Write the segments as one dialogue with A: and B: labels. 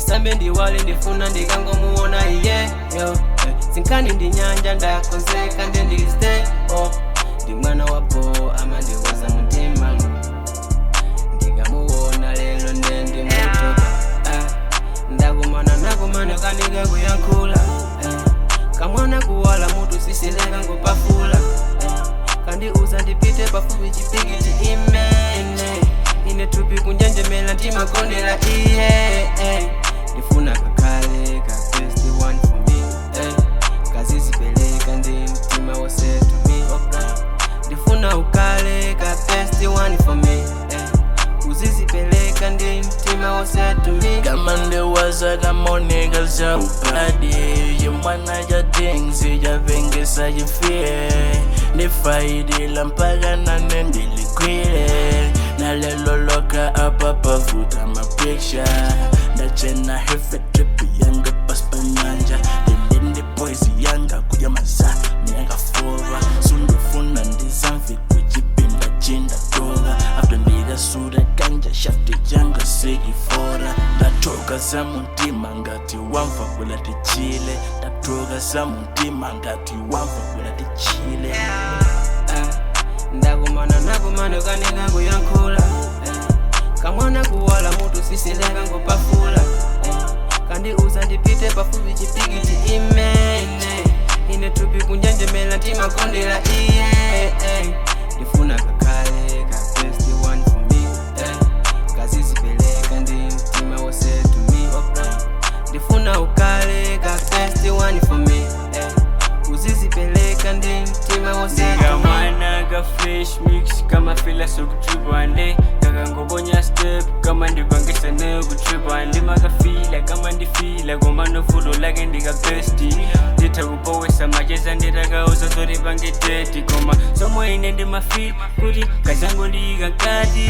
A: Ndisambe ndiwale, ndifuna ndikangomuona iye yo. Sinkani ndi nyanja, ndakonzeka nde ndiliste oh. Ndi mwana wapo amandiwaza mutima, ndikamuona lelo nde ndimutoka. Ndakumana nakumana kanika kuyankhula. Kamwana kuwala mutu sisileka ngopafula. Kandiuza ndipite pafupi chipikiti imene ine thupi kunjenjemela ndimakondela iye. Ndifuna kakhale ka best one for me. Kazizipeleka ndi mtima wose to me. Ndifuna ukhale ka best one for me. Uzizipeleka ndi mtima wose to me.
B: Kama ndiwaza kamoneka za upadi, chimwana cha things chavengesa chifie, ndifaidila mpaka nane ndilikwile naleloloka apa pavuta mapicture, ndachena hefe trip yanga pasi panyanja, ndili ndi poisi yanga kudya maza miyangafova, sundufuna ndizamve kuchipinda chindatoka after ndikasuta kanja shafti yanga sikifora. Ndatoka za muntima ngati wamva kwela tichile, ndatoka za muntima ngati wamva kwela tichile.
A: Ndakumana nakumana kanika kuyankhula. Kamwana kuwala mutu sisileka ngopafula. Kandiuza ndipite pafupi chipikiti imene ine thupi kunjenjemela ndimakondela iye. Ndifuna kakhale ka best one for me. Kazizipeleka ndi mtima wose to me. Ndifuna ukhale ka best one for me. Uzizipeleka ndi mtima wose to me.
C: Ndikamwana ka fresh mix kamafila sokutripande, kakangobonya step kama ndipangisa nayo kutripa, ndimakafila kama ndifila komanofulo lake ndikabesti, nditha kupowesa macheza nditakauza zoti pange date, koma somwe ine ndimafila kuti kazangondiyika nkati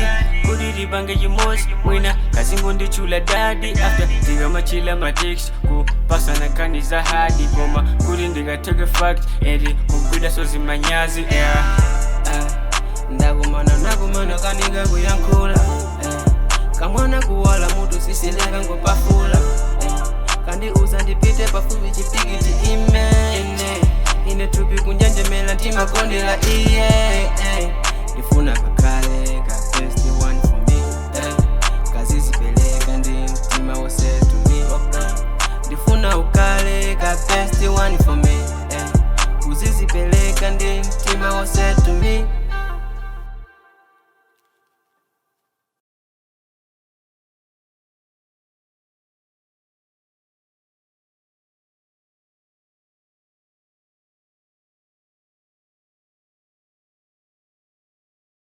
C: kuti tipange chimosi, mwina kazingonditchula daddy after ndikamachila matext kupasana nkhani za hadi, koma kuti ndikateke fact eti kugwida sozimanyazi, yeah.
A: Ndakumana nakumana kanika kuyankhula. Kamwana kuwala mutu sisileka ngopafula. Kandiuza ndipite pafupi chipikiti imene ine thupi kunjenjemela ndimakondela iye. Ndifuna kakhale ka best one for me. Kazizipeleka ndi mtima wose to me. Ndifuna ukhale ka best one for me. Uzizipeleka ndi mtima wose to me.